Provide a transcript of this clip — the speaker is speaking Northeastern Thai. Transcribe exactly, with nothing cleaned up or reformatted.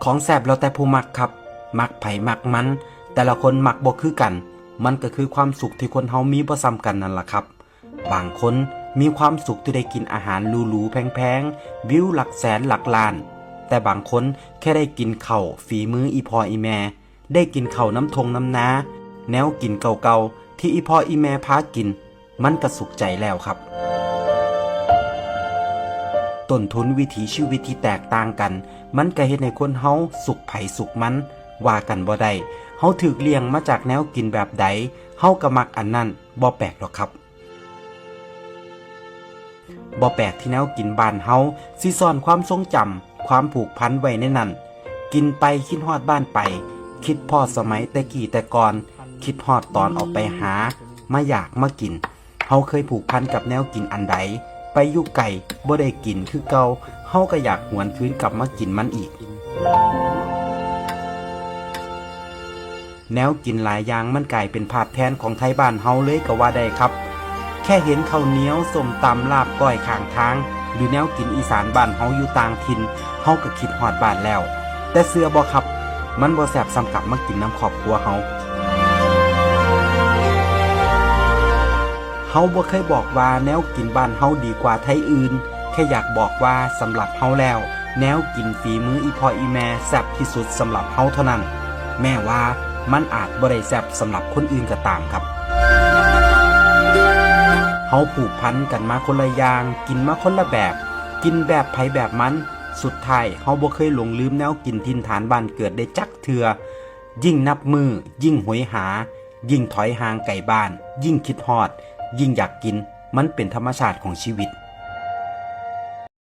ของแซ่บแล้วแต่ผู้มักครับ มักไผมักมัน แต่ละคนมักบ่คือกัน มันก็คือความสุขที่คนเฮามีบ่ซ้ำกันนั่นล่ะครับ บางคนมีความสุขที่ได้กินอาหารหรูๆแพงๆ วิวหลักแสนหลักล้าน แต่บางคนแค่ได้กินข้าวฝีมืออีพ่ออีแม่ ได้กินข้าวนำท่งนำนา แนวกินเก่าๆที่อีพ่ออีแม่พากิน มันก็สุขใจแล้วครับ ต้นทุนวิถีชีวิตที่แตกต่างกัน มันก็เฮ็ดให้คนเฮาสุขไผสุขมัน ว่ากันบ่ได้ เฮาถูกเลี้ยงมาจากแนวกินแบบใด เฮาก็มักอันนั้น บ่แปลกดอกครับ บ่แปลกที่แนวกินบ้านเฮาสิซ่อนความทรงจำ ความผูกพันไว้ในนั้น กินไปคิดฮอดบ้านไป คิดฮอดสมัยแต่กี้แต่ก่อน คิดฮอดตอนออกไปหา มาอยากมากิน เฮาเคยผูกพันกับแนวกินอันใด ไปอยู่ไกลบ่ได้กินคือเก่า เฮาก็อยากหวนคืนกลับมากินมันอีก แนวกินหลายอย่างมันกลายเป็นภาพแทนของไทบ้านเฮาเลยก็ว่าได้ครับ แค่เห็นข้าวเหนียว ส้มตำ ลาบก้อยข้างทาง หรือแนวกินอีสานบ้านเฮาอยู่ต่างถิ่น เฮาก็คิดฮอดบ้านแล้ว แต่เชื่อบ่ครับ มันบ่แซ่บส่ำกลับมากินนำครอบครัวเฮา เฮาบ่เคยบอกว่าแนวกินบ้านเฮาดีกว่าไทอื่น แค่อยากบอกว่าสำหรับเฮาแล้ว แนวกินฝีมืออีพ่ออีแม่แซ่บที่สุดสำหรับเฮาเท่านั้น แม้ว่ามันอาจบ่ได้แซ่บสำหรับคนอื่นก็ตามครับ เฮาผูกพันกันมาคนละอย่าง กินมาคนละแบบ กินแบบไผแบบมัน สุดท้ายเฮาบ่เคยหลงลืมแนวกินถิ่นฐานบ้านเกิดได้จักเทื่อ ยิ่งนับมื้อ ยิ่งโหยหา ยิ่งถอยห่างไกลบ้าน ยิ่งคิดฮอด ยิ่งอยากกิน มันเป็นธรรมชาติของชีวิต